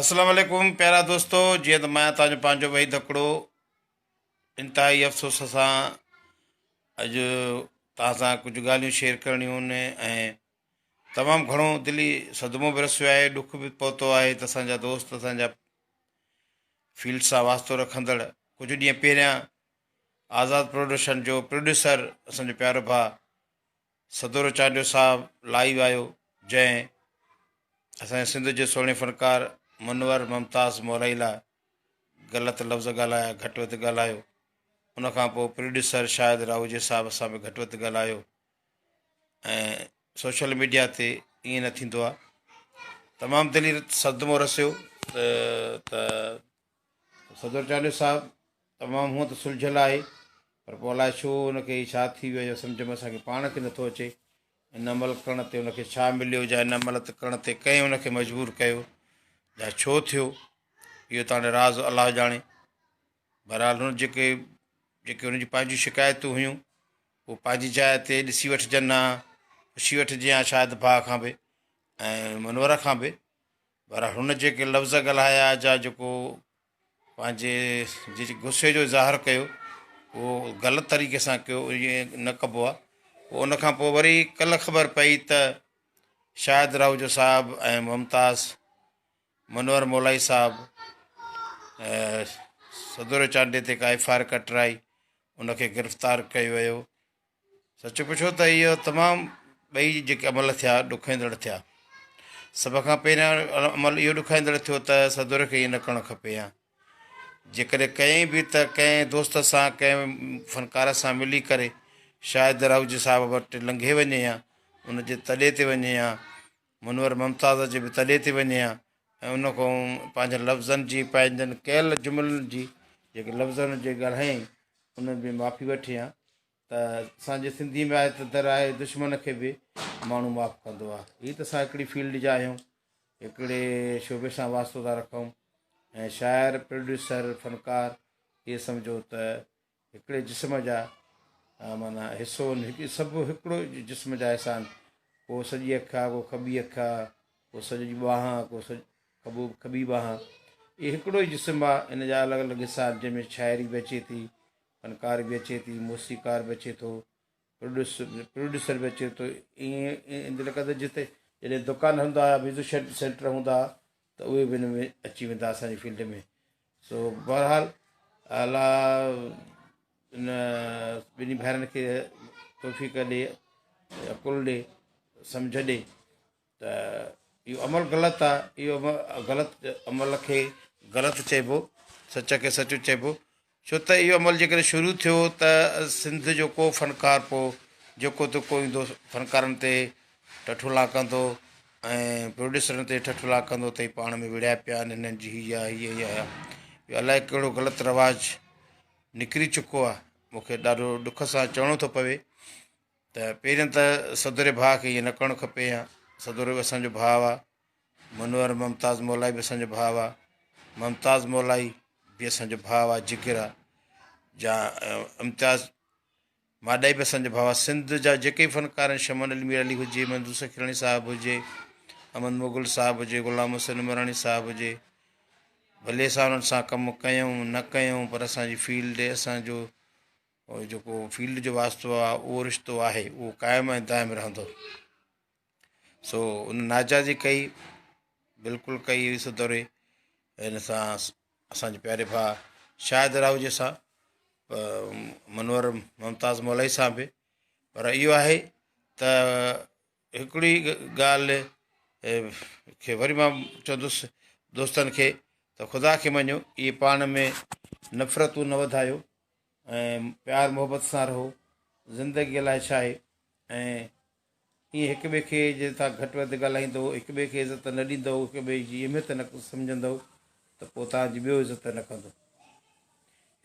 السلام عليڪم پيارا دوستو جيئن ته مان توهان جو پنهنجو وحيد هڪڙو انتهائي افسوس سان اڄ توهان سان ڪجهه ڳالهيون شيئر ڪرڻيون آهن ۽ تمام گهڻو دلي صدمو به رسيو آهي ڏک به پهتو آهي ته اسان جا دوست اسان جا فيلڊ سان واسطو رکندڙ ڪجهه ڏينهن پهريان آزاد پروڊڪشن جو پروڊيوسر اسان جو پيارو ڀاء صدورو چانڊيو صاحب لائيو آيو جنهن اسان جي سنڌ جي سهڻي فنڪار منور ممتاز مولائي لاء غلط لفظ ڳالهايا گهٽ وڌ ڳالهايو ان کان پوء پروڊيوسر شاهد راهوجي صاحب سان به گهٽ وڌ ڳالهايو ۽ سوشل ميڊيا تي ائين نه ٿيندو آهي تمام دلي صدمو رسيو ته صدر چانڊيو صاحب تمام هونء ته سلجهيل آهي پر پوء الائي ڇو ان کي هي ڇا ٿي ويو جو سمجهه ۾ اسان کي پاڻ کي نٿو اچي. ان عمل ڪرڻ تي ان کي ڇا مليو جا ان عمل ڪرڻ تي ڪنهن ان کي مجبور ڪيو يا ڇو ٿيو اهو ته هاڻي راز الله ڄاڻي. بهرحال هن جيڪي جيڪي هن جون پنهنجون شڪايتون هيون اهو پنهنجي جاء تي ڏسي وٺجن ها پڇي وٺجي ها شاهد ڀاء کان به ۽ منور کان به پر هن جيڪي لفظ ڳالهايا جا جيڪو پنهنجي جي غصي جو اظهار ڪيو اهو غلط طريقي سان ڪيو ائين نه ڪبو آهي پوء ان کان پوء وري ڪلهه خبر پئي ته شاهد راهوجو صاحب ۽ ممتاز منور مولائي صاحب صدر چانڊي تي ڪا ايف I R ڪٽرائي ان کي گرفتار ڪيو ويو سچ پڇو ته اهو تمام ٻئي جيڪي عمل ٿيا ڏکائيندڙ ٿيا. سڀ کان پهريان عمل اهو ڏکائيندڙ ٿيو ته صدر کي ائين نه ڪرڻ کپي ها. جيڪڏهن ڪيائين به ته ڪنهن دوست سان ڪنهن فنڪار سان ملي ڪري شاهد راهوجي صاحب وٽ لنگهي وڃي ها، ان جي تڏي تي وڃي ها، منور ممتاز جي به تڏي تي وڃي ها ۽ ان کان پنهنجن لفظن جي پنهنجن ڪيل جملن جي جيڪي لفظن جي ڳالهايائين انهن ۾ معافي وٺي ها. ته اسان جي سنڌي ۾ آهي ته در آهي دشمن کي به ماڻهو معاف ڪندو آهي هي ته اسان هڪڙي فيلڊ جا آهيون هڪڙي شعبي سان واسطو ٿا رکون ۽ شاعر پروڊيوسر فنڪار اهي سمجهو ته هڪڙي جسم جا معنيٰ حصو آهن هڪ سڀ هڪڙو جسم جا حصا آهن ڪو سڄي اک آهي ڪو کٻي اک آهي ڪو سڄي ٻانهن آهي ڪو سڄ کٻو کٻي ٻانهن اهي هڪڙو ئي جسم آهي ان جا الڳ الڳ حصا آهن جنهن ۾ شاعري به اچي ٿي فنڪار به اچي ٿي، موسيقار به اچي ٿو، پروڊيوسر به اچي ٿو، ائين لڳا ته جتي جڏهن دڪان هوندا هئا ميوزڪ سينٽر هوندا هئا ته اهي به ان ۾ اچي ويندا اسانجي فيلڊ ۾ سو بهرحال الله ان ٻنهي ڀائرن کي توفيق ڏي عقل ڏي سمجهه ڏي ته اهو عمل غلط آهي اهو غلط عمل کي غلط چئبو سچ کي سچ چئبو ڇو ته اهو عمل جيڪڏهن شروع ٿيو ته سنڌ جو ڪو فنڪار پوء جيڪو تيڪو ايندو فنڪارن تي ٺٺولا ڪندو ۽ پروڊيوسرن تي ٺٺولا ڪندو ته هي پاڻ ۾ وڙهيا پيا آهن هنن جي هي آهي هي هي آهي اهو الائي ڪهڙو غلط رواج نڪري چڪو آهي مون کي ڏاڍو ڏک سان چوڻو ٿو پوي ته پهريون ته صدر ڀاء کي ائين نه ڪرڻ کپي ها صدر به اسانجو ڀاء آ منور ممتاز مولائي به اسانجو ڀاء آ ممتاز مولائي به اسانجو ڀاء آ جگر آ جا امتياز ماڏائي به اسانجو ڀاء آ سنڌ جا جيڪي فنڪار آهن شمن علي مير علي هجي منظور سکيراڻي صاحب هجي احمد مغل صاحب هجي غلام حسين عمراڻي صاحب هجي ڀلي اسان انهن سان ڪم ڪيون نه ڪيون پر اسانجي فيلڊ اسانجو جيڪو فيلڊ جو واسطو آهي اهو رشتو آهي اهو قائم ۽ دائم رهندو سو ان ناجائزي ڪئي بلڪل ڪئي هئي سو دوري هن سان اسانجي پياري ڀاء شاهد راهوجي سان منور ممتاز مولائي سان به پر اهو آهي ته هڪڙي ڳالهه کي وري مان چوندس دوستن کي ته خدا کي مڃو اهي پاڻ ۾ نفرتون نه وڌايو ۽ پيار محبت سان رهو زندگي الائي ڇا آهي ۽ ائين هڪ ٻئي کي جي تان گهٽ وڌ ڳالهائيندو هڪ ٻئي کي عزت نه ڏيندو هڪ ٻئي جي اهميت نه سمجهندو ته پوء تان جي ٻيو عزت نه ڪندو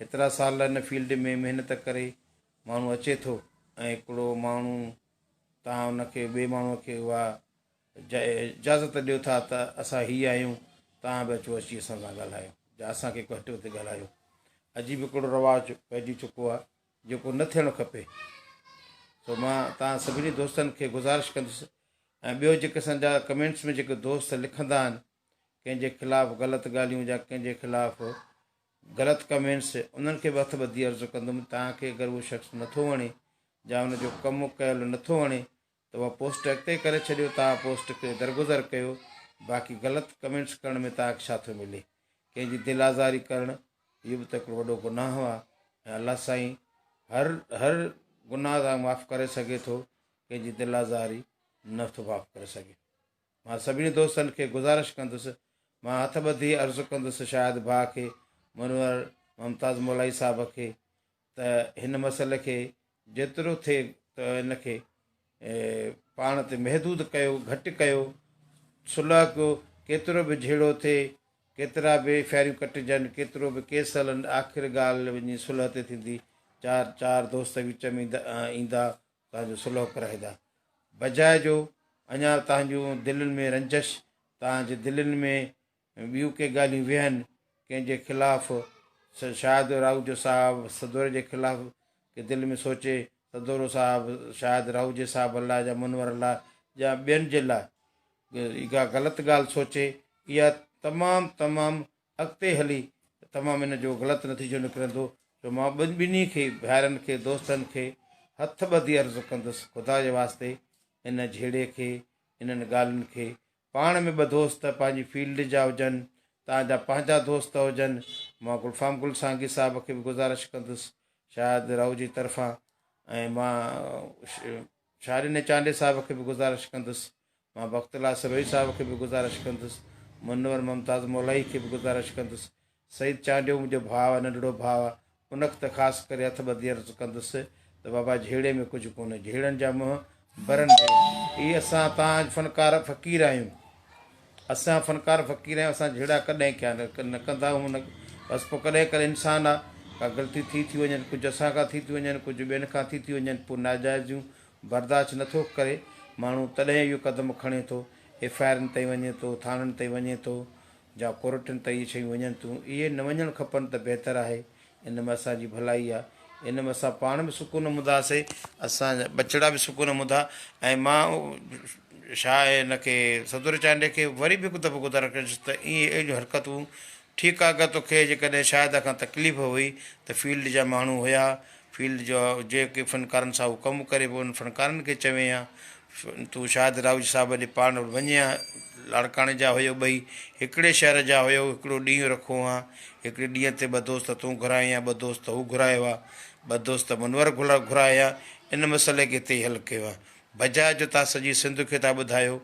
هيترا سال ان فيلڊ ۾ محنت ڪري ماڻهو اچي ٿو ۽ هڪڙو ماڻهو تان ان کي ٻئي ماڻهو کي اها اجازت ڏيو ٿا ته اسان هي آهيون توهان به اچو اچي اسان سان ڳالهايو يا اسان کي گهٽ وڌ ڳالهايو عجيب هڪڙو رواج پئجي چڪو آهي جيڪو نه ٿيڻ کپي سو مان توهان سڀني دوستن کي گذارش ڪندس ۽ ٻيو جيڪي اسان جا ڪمينٽس ۾ جيڪي دوست لکندا آهن ڪنهن جي خلاف غلط ڳالهيون يا ڪنهن جي خلاف غلط ڪمينٽس انهن کي به هٿ ٻڌي عرض ڪندم توهان کي اگر اهو شخص نٿو وڻي يا ان جو ڪم ڪيل نٿو وڻي ته اها پوسٽ اڳتي ڪري ڇڏيو توهان پوسٽ کي درگذر ڪيو باقي غلط ڪمينٽس ڪرڻ ۾ توهان کي ڇا ٿو ملي ڪنهن جي دل آزاري ڪرڻ اهو به ته هڪڙو وڏو گناهه آهي ۽ الله سائين هر هر گناهه تان معاف ڪري سگهي ٿو ڪنهن جي دل آزاري نه ٿو معاف ڪري سگهي مان سڀني دوستن کي گذارش ڪندس مان هٿ ٻڌي عرض ڪندس شاهد ڀاء کي منور ممتاز مولائي صاحب کي ته هن مسئلي کي جيترو ٿئي ته ان کي پاڻ تي محدود ڪيو، گهٽ ڪيو، صلح ڪيو، ڪيترو به جهيڙو ٿئي، ڪيترا به ايف I آريون ڪٽجن، ڪيترو به ڪيس هلن، آخر ڳالهه وڃي صلح تي ٿيندي، چار چار دوست وچ ۾ ايندا، توهان جو صلح ڪرائيندا، بجاء جو اڃا توهان جون دلين ۾ رنجش، توهان جي دلين ۾ ٻيون ڪي ڳالهيون ويهن، ڪنهن جي خلاف شاهد راهوجو صاحب سدوري جي خلاف ڪي دل ۾ سوچي سدورو صاحب شاهد راهوجي صاحب لاء يا منور لاء يا ٻين جي لاء ڪا غلط ڳالهه سوچي اها تمام تمام اڳتي هلي تمام ان جو غلط نتيجو نڪرندو جو مان ٻنهي کي ڀائرن کي دوستن کي هٿ ٻڌي عرض ڪندس خدا جي واسطي ان جهيڙي کي انهن ڳالهين کي پاڻ ۾ ٻه دوست پنهنجي فيلڊ جا هجن، توهان جا پنهنجا دوست هجن، مان گلفام گل سانگي صاحب کي به گذارش ڪندس شاهد راهو جي طرفان ۽ مان شاهڏني چانڊيي صاحب کي به گذارش ڪندس، مان بخت الله سروهي صاحب کي به گذارش ڪندس، منور ممتاز مولائي کي به گذارش ڪندس سعيد چانڊيو منهنجو ڀاء آ، ننڍڙو ڀاء آ، ان کي ته خاص ڪري هٿ ٻڌي عرض ڪندس ته بابا جهيڙي ۾ ڪجهه ڪونهي، جهيڙن جا منهن برن ڏي. اي اسان تان فنڪار فقير آهيون، اسان فنڪار فقير آهيون، اسان جهيڙا ڪڏهن ڪيا نه ڪندا آهيون نه بس پوء ڪڏهن ڪڏهن انسان آ، ڪا غلطي ٿي ٿي وڃن، ڪجهه اسان کان ٿي ٿيون وڃن، ڪجهه ٻين کان ٿي ٿيون وڃن، پوء ناجائزيون برداشت نٿو ڪري ماڻهو تڏهن اهو قدم کڻي ٿو، ايف I آرن تائين وڃي ٿو، ٿاڻن تائين وڃي ٿو. جا ڪورٽن تائين اهي شيون وڃن ٿيون، اهي نه وڃڻ کپن ته بهتر آهي، ان ۾ اسان جي ڀلائي آهي، ان ۾ اسان پاڻ به سڪون هونداسين، اسان جا ٻچڙا به سڪون هوندا ۽ مان شاهه ان کي صدر چانڊيي کي وري به هڪ دفعو گذارش ڪندس ته ائين اهڙيون حرڪتون ٺيڪ آهي اگر توکي جيڪڏهن شاهد کان تڪليف هئي ته فيلڊ جا ماڻهو هيا فيلڊ جو جيڪي فنڪارن سان هو ڪم ڪري پيو انهن فنڪارن کي چوين ها تون شاهد راهوجي صاحب ڏي پاڻ وٽ وڃين ها لاڙڪاڻي جا هيو ٻئي هڪڙي شهر جا هيو هڪڙو ڏينهن رکو ها هڪڙي ڏينهن تي ٻه دوست تون گهرائين ها ٻه دوست هو گهرايو ها ٻه دوست منور گهرايا ها ان مسئلي کي هتي ئي حل ڪيو ها بجاء جو تان سڄي سنڌ کي ٿا ٻڌايو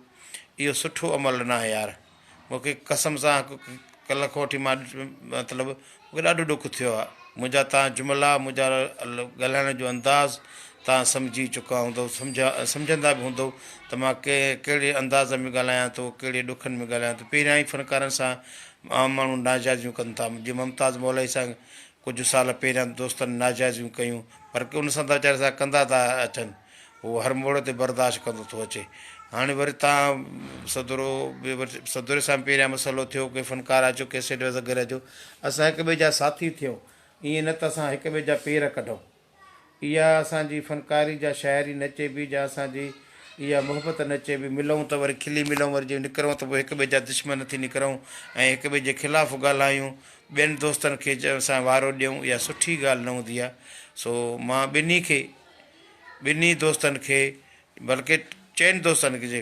اهو سٺو عمل ناهي يار مون کي قسم سان ڪلهه کان وٺي مان مطلب مون کي ڏاڍو ڏک ٿيو آهي منهنجا تان جملا منهنجا ڳالهائڻ جو انداز تان سمجهي چڪا هوندو سمجها سمجهندا به هوندو ته مان ڪهڙي انداز ۾ ڳالهايان ٿو ڪهڙي ڏکن ۾ ڳالهايان ٿو پهريان ئي فنڪارن سان عام ماڻهو ناجائزيون ڪن ٿا جيئن ممتاز مولائي سان ڪجهه سال پهريان دوستن ناجائزيون ڪيون پر ان سان ته ويچاري سان ڪندا ٿا اچن هو هر موڙ تي برداشت ڪندو ٿو اچي. هاڻي وري تان صدرو به وري صدري سان پهريان مسئلو ٿيو ڪي فنڪار اچو ڪيسيٽ وغيره جو اسان هڪ ٻئي جا ساٿي ٿيون ائين نه ته اسان هڪ ٻئي جا پير ڪڍون. اها اسان جي فنڪاري جا شاعري نه چئبي جا اسان جي اها محبت نه چئبي. ملون ته وري کلي ملون وري جي نڪرون ته پوء هڪ ٻئي جا دشمن ٿي نڪرون ۽ هڪ ٻئي جي خلاف ڳالهايون ٻين دوستن کي اسان وارو ڏيون اها سٺي ڳالهه نه هوندي آهي سو مان ٻنهي کي ٻنهي دوستن کي بلڪه چئن دوستن کي جي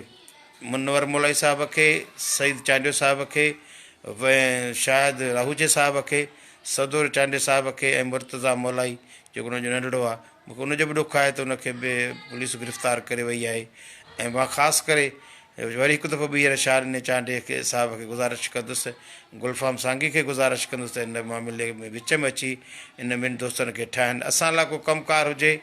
منور مولائي صاحب کي، سعيد چانڊيو صاحب کي، شاهد راهوجي صاحب کي، صدور چانڊيي صاحب کي ۽ مرتضيٰ مولائي جيڪو ان جو ننڍڙو آهي مون کي ان جو به ڏک آهي ته ان کي به پوليس گرفتار ڪري وئي آهي ۽ مان خاص ڪري وري هڪ دفعو ٻيهر شاهه ڏني چانڊيي کي صاحب کي گذارش ڪندس، گلفام سانگي کي گذارش ڪندس ته ان معاملي ۾ وچ ۾ اچي ان ٻن دوستن کي ٺاهن. اسان لاء ڪو ڪم ڪار هجي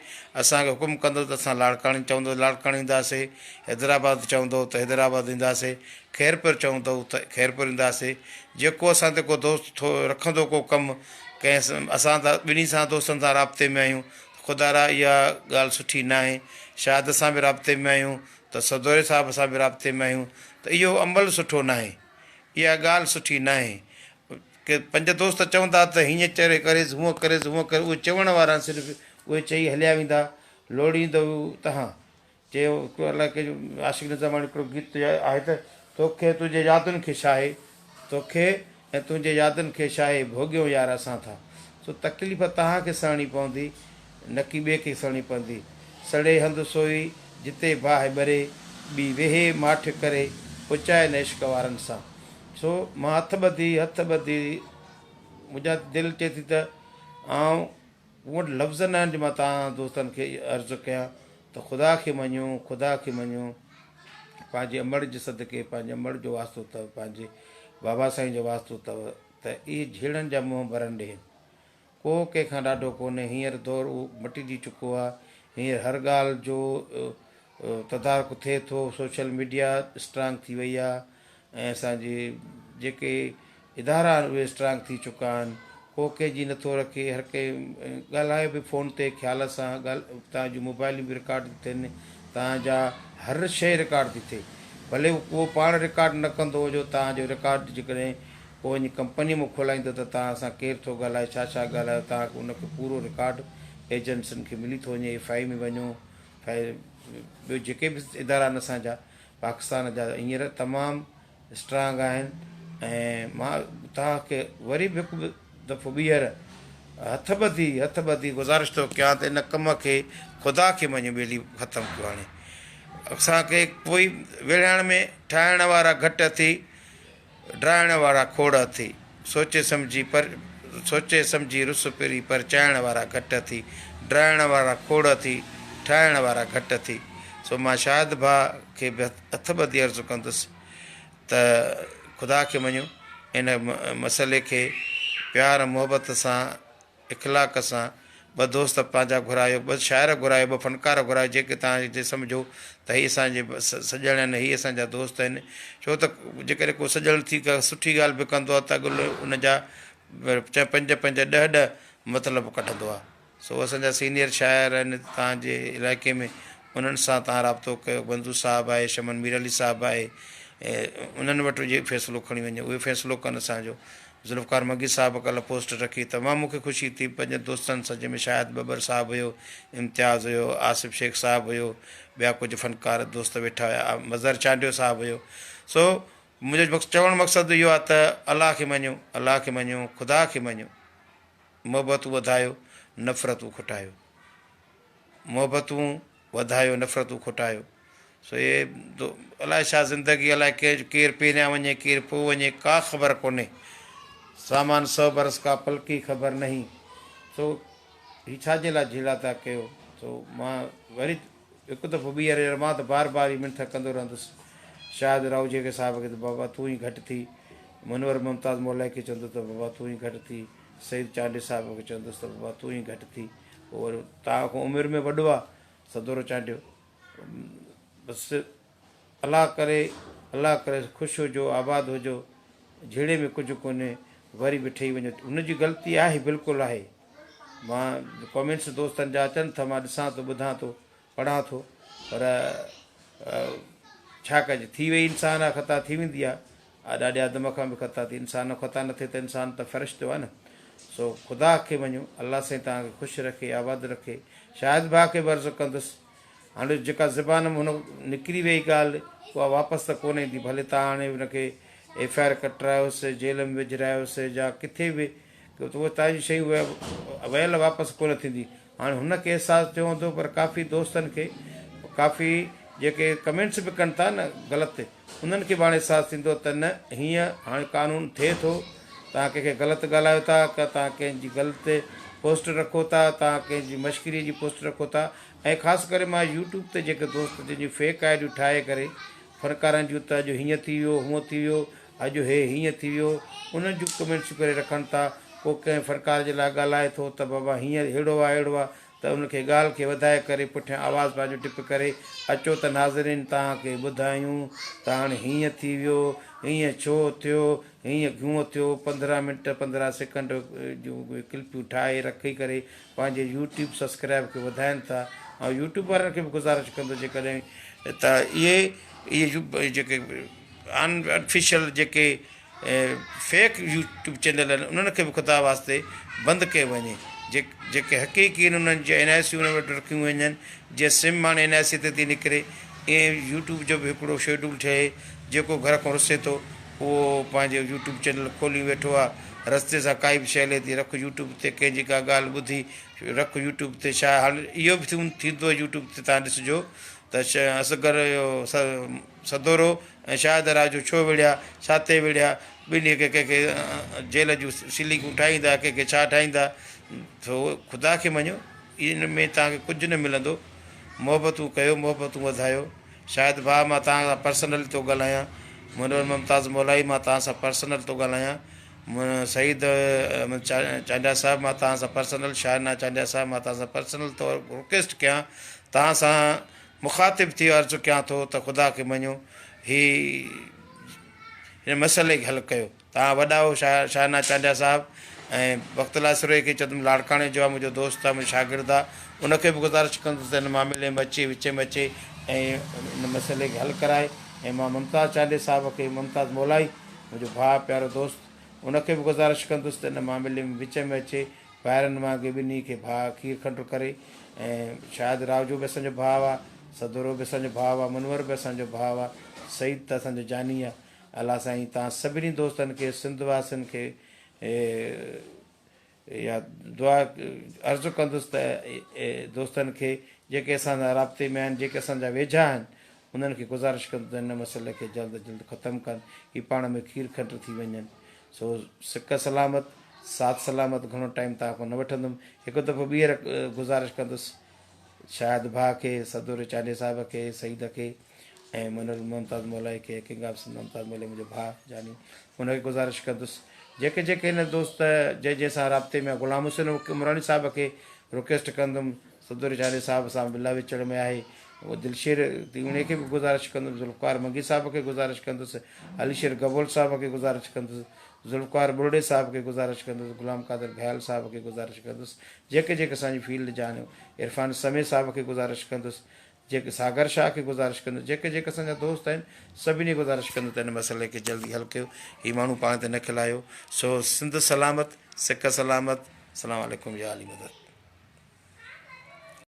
اسان کي حڪم ڪندو ته اسان لاڙڪاڻي چوندو لاڙڪاڻي اينداسي، حيدرآباد چوندو ته حيدرآباد اينداسي، خيرپور چوندو ته خيرپور اينداسي. جيڪو اسان تي ڪو دوست ٿو رکندو ڪو ڪم ڪنهن اسان ته ٻنهي سان دوستن سان رابطي ۾ آهيون خدارا اها ڳالهه سٺي ناهي شاهد سان به رابطي ۾ آهيون ته سدوري صاحب سان به رابطي ۾ آهيون ته اهو عمل سٺو ناهي، اها ڳالهه سٺي ناهي. ڪي پنج دوست چوندا ته هيئن چري ڪريس، هونئن ڪريس، هونئن ڪريس، اهي چوڻ وارا صرف اهي چئي هليا ويندا، لوڙيندو تهان. چيو هڪڙو الائي ڪنهن جو عاشق نظاماڻي هڪڙو گيت آهي ته توکي تنهنجي يادن کي ڇاهي. توکي ۽ تنهنجي يادن کي شاهي ڀوڳيون يار اسان ٿا. سو تڪليف توهان کي سهڻي پوندي، نڪي ٻئي کي سهڻي پوندي. سڙي هنڌ سوئي، جتي باهه ٻري، ٻي ويهي ماٺ ڪري، پچائي نه عشق وارن سان. سو مان هٿ ٻڌي، هٿ ٻڌي، منهنجا دل چئي ٿي ته آئون مون وٽ لفظ نه آهن جو مان توهان دوستن کي عرض ڪيان ته خدا کي مڃو، خدا کي مڃو، پنهنجي امڙ جي صدقي، پنهنجي امڙ جو واسطو اٿو، پنهنجي بابا سائين جو واسطو اٿو ته اهي جهيڙن جا منهن ڀرن ڏين. ڪو ڪنهن کان ڏاڍو ڪونهي، هينئر دور اهو مٽجي چڪو آهي، هينئر هر ڳالهه جو تدارڪ ٿئي ٿو، سوشل ميڊيا اسٽرانگ ٿي وئي آهي ۽ اسان جي جيڪي ادارا آهن اهي اسٽرانگ ٿي چڪا آهن، ڪو ڪنهن جي نٿو رکي، هر ڪنهن ڳالهايو به فون تي خيال سان ڳالهه توهان جون موبائلون به رڪارڊ ٿي ٿين، توهان جا هر شيء رڪارڊ ٿي ٿئي، ڀلي اهو پاڻ رڪارڊ نه ڪندو هجو توهان جو رڪارڊ جيڪڏهن ڪو وڃي ڪمپني مان کولائيندو ته توهان سان ڪير ٿو ڳالهائي ڇا ڇا ڳالهايو توهان کي ان کي پورو رڪارڊ ايجنسين کي ملي ٿو وڃي ايف I ۾ وڃو ٻيو جيڪي به ادارا آهن اسان جا پاڪستان جا هينئر تمام اسٽرانگ آهن ۽ مان توهان کي وري به هڪ دفعو ٻيهر هٿ ٻڌي هٿ ٻڌي گذارش ٿو ڪيان ته ان ڪم کي خدا کي مڃو ٻيلي ختم ڪيو هاڻي اسان کي ڪوئي ويڙهائڻ ۾ ٺاهڻ وارا گهٽ اٿي ڊاهڻ وارا کوڙ اٿي، سوچي سمجهي پر سوچي سمجهي رس پري پرچائڻ وارا گهٽ اٿي، ڊاهڻ وارا کوڙ اٿي، ٺاهڻ وارا گهٽ اٿي. سو مان شاهد ڀاء کي به هٿ ٻڌي عرض ڪندس ته خدا کي مڃو ان مسئلي کي پيار محبت سان اخلاق سان ٻه دوست پنهنجا گهرايو، ٻه شاعر گهرايو، ٻه فنڪار گهرايو، جيڪي توهان جي سمجهو ته هي اسان جي سڄڻ آهن، هي اسان جا دوست آهن. ڇو ته جيڪڏهن ڪو سڄڻ ٿي ڪا سٺي ڳالهه به ڪندو آهي ته اڳ ان جا پنج پنج ڏهه ڏهه مطلب ڪڍندو آهي. سو اسان جا سينيئر شاعر آهن توهان جي علائقي ۾ انهن سان توهان رابطو ڪيو، منظور صاحب آهي، شمن مير علي صاحب آهي، انهن وٽ وڃي فيصلو کڻي وڃو، اهي فيصلو ڪن اسان جو. ذوالفقار مگي صاحب ڪلهه پوسٽ رکي تمام مون کي خوشي ٿي پنهنجن دوستن سان جنهن ۾ شاهد ٻٻر صاحب هيو، امتياز هيو، آصف شيخ صاحب هيو، ٻيا ڪجهه فنڪار دوست ويٺا هيا، مظهر چانڊيو صاحب هيو. سو منهنجو چوڻ مقصد اهو آهي ته الله کي مڃو، الله کي مڃو، خدا کي مڃو، محبتون وڌايو، نفرتون کٽايو. محبتون وڌايو نفرتون کٽايو. سو اهي الائي ڇا زندگي الائي ڪير پهريان وڃي ڪير پوء وڃي ڪا خبر ڪونهي. سامان سو برس ڪا پل ڪي خبر نهين. سو هي ڇا جي لاء جهيڙا ٿا ڪيو. سو مان وري هڪ دفعو ٻيهر يار مان ته بار بار هي منٿ ڪندو رهندس شاهد راهوجي کي صاحب کي ته بابا تون ئي گهٽ ٿي. منور ممتاز مولائي کي چوندس ته بابا تون ئي گهٽ ٿي. سعيد چانڊيي صاحب کي چوندس ته بابا تون ئي گهٽ ٿي. پوء وري توهان کان عمر ۾ وڏو آ سدورو چانڊيو. بس الله ڪري الله ڪري خوش هجو آباد هجو جهيڙي ۾ ڪجهه ڪونهي وري به ٺهي وڃو هن جي غلطي آهي بلڪل آهي مان ڪامينٽس دوستن جا اچن ٿا مان ڏسان ٿو ٻڌان ٿو پڙهان ٿو پر ڇا ڪجي ٿي وئي انسان آ خطا ٿي ويندي آ ڏاڏي آدم کان به خطا ٿي انسان خطا نه ٿئي ته انسان ته فرشتو آ نه سو خدا کي مڃو الله سائين توهان کي خوش رکي آباد رکي شاهد ڀاء کي به عرض ڪندس هاڻي جيڪا زبان مان هن نڪري ويئي ڳالهه اها واپس ته ڪونه ايندي ڀلي توهان هاڻي هن کي ايف I R ڪٽرايوس جيل ۾ وجهرايوس يا ڪٿي به اهي توهان جون شيون ويل واپس ڪونه ٿيندي هاڻي هن کي احساس ٿيو هوندو پر ڪافي دوستن کي ڪافي جيڪي ڪمينٽس به ڪن ٿا نه غلط انهن کي به هاڻي احساس ٿيندو ته نه هيئن هاڻي قانون ٿئي ٿو توهان ڪنهن کي غلط ڳالهايو ٿا ڪا توهان ڪنهن جي غلط پوسٽ رکو ٿا توهان ڪنهن جي مشڪري جي پوسٽ رکو ٿا ۽ خاص ڪري مان يوٽيوب تي جيڪي دوست جن جون فيڪ آئي ڊيون ٺاهي ڪري فنڪارن جون ته اڄ هيئن ٿي ويو هونئن ٿي ويو اڄ هي هيئن ٿي ويو انهن جون ڪمينٽس ڪري رکن ٿا ڪو ڪنهن فنڪار جي لاء ڳالهائي ٿو ته بابا هيئن ههڙو آ ههڙو آ ته ان کي ڳالهه کي وڌائي ڪري پٺيان آواز پنهنجو ٽپ ڪري اچو ته ناظرين توهان کي ٻڌايون ته هاڻي هيئن ٿي ويو هيئن ڇو ٿيو هيئن گهون ٿيو 15 منٽ 15 سيڪنڊ جون ڪلپيون ٺاهي رکي ڪري پنهنجي يوٽيوب سبسڪرائب کي وڌائين ٿا ۽ يوٽيوب وارن کي به گذارش ڪندو جيڪڏهن ته اهي اهي جيڪي ان آفيشل جيڪي فيڪ يوٽيوب چينل آهن انهن کي به خدا واسطي بند ڪيو وڃي جيڪي حقيقي آهن انهن جي اين آء سي انهن وٽ رکيون وڃن جيئن سم هاڻي اين آء سي تي ٿي نڪري ائين يوٽيوب جو به هڪڙو شيڊول ٺهي جيڪو گهر کان رسي ٿو اهو پنهنجو يوٽيوب چينل کولي ويٺو آ رستي سان ڪائي به شيء هلي ٿي رک يوٽيوب تي ڪنهن جي ڪا ڳالهه ٻڌي رک يوٽيوب تي ڇا هاڻي اهو به ٿيندو يوٽيوب تي تان ڏسجو ته اصغر سدورو ۽ شاهد راجو ڇو وڙهيا ڇا تي وڙهيا ٻنهي کي ڪنهن کي جيل جون سليڪون ٺاهيندا ڪنهن کي ڇا ٺاهيندا سو خدا کي مڃو ان ۾ توهان کي ڪجهه نه ملندو محبتون ڪيو محبتون وڌايو شاهد ڀاء مان توهان سان پرسنل ٿو ڳالهايان منور ممتاز مولائي مان توهان سان پرسنل ٿو ڳالهايان سعيد احمد چانڊيا صاحب مان توهان سان پرسنل شاهنا چانڊيا صاحب مان توهان سان پرسنل طور رڪويسٽ ڪيان توهان سان مخاطب ٿي عرض ڪيان ٿو ته خدا کي مڃو هي هن مسئلي کي حل ڪيو توهان وڏا آهيو شاهنا چانڊيا صاحب ۽ بخت الله سروهي کي چوندم لاڙڪاڻي جو آهي منهنجو دوست آهي منهنجو شاگرد آهي ان کي به گذارش ڪندس ته هن معاملي ۾ اچي وچ ۾ اچي ۽ هن مسئلي کي حل ڪرائي ۽ مان ممتاز چانڊيي صاحب کي ممتاز مولائي منهنجو ڀاء پيارو دوست ان کي به گذارش ڪندس ته ان معاملي ۾ وچ ۾ اچي ڀائرن وانگي ٻنهي کي ڀاء کير کنڊ ڪري ۽ شاهد راء جو به اسان جو ڀاء آ سدورو به اسان جو ڀاء آ منور به اسان جو ڀاء آ سعيد ته اسان جو جاني آ الله سائين توهان سڀني دوستن کي سنڌ واسين کي اها دعا عرض ڪندس ته دوستن کي جيڪي اسان سان رابطي ۾ آهن جيڪي اسان جا ويجها آهن انهن کي گذارش ڪندس ته هن مسئلي کي جلد از جلد ختم ڪن هي پاڻ ۾ کير کنڊ ٿي وڃن سو سڪ سلامت ساٿ سلامت گهڻو ٽائيم توهان کان نه وٺندم هڪ دفعو ٻيهر گذارش ڪندس شاهد ڀاء کي، صدر چانڊيي صاحب کي، سعيد کي ۽ منور ممتاز مولائي کي، ڪنگ آف سنڌ ممتاز مولائي منهنجو ڀاء جاني ان کي گذارش ڪندس جيڪي جيڪي هن دوست جنهن جنهن سان رابطي ۾ غلام حسين عمراڻي صاحب کي رڪويسٽ ڪندم صدر چانڊيي صاحب سان ملا وچڙ ۾ آهي دلشير تيوڻي کي به گذارش ڪندم ذوالفقار منگي صاحب کي گذارش ڪندس علي شير گبول صاحب کي گذارش ڪندس ذوالفقار ٻرڙي صاحب کي گذارش ڪندس، غلام قادر گهايل صاحب کي گذارش ڪندس، جيڪي جيڪي اسان جي فيلڊ جا آهن، عرفان سمي صاحب کي گذارش ڪندس، جيڪي ساگر شاهه کي گذارش ڪندس، جيڪي جيڪي اسان جا دوست آهن سڀني کي گذارش ڪندس ته هن مسئلي کي جلدي حل ڪيو، هي ماڻهو پاڻ تي نه کلايو، سو سنڌ سلامت، سڪ سلامت، السلام عليڪم يا علي مدد.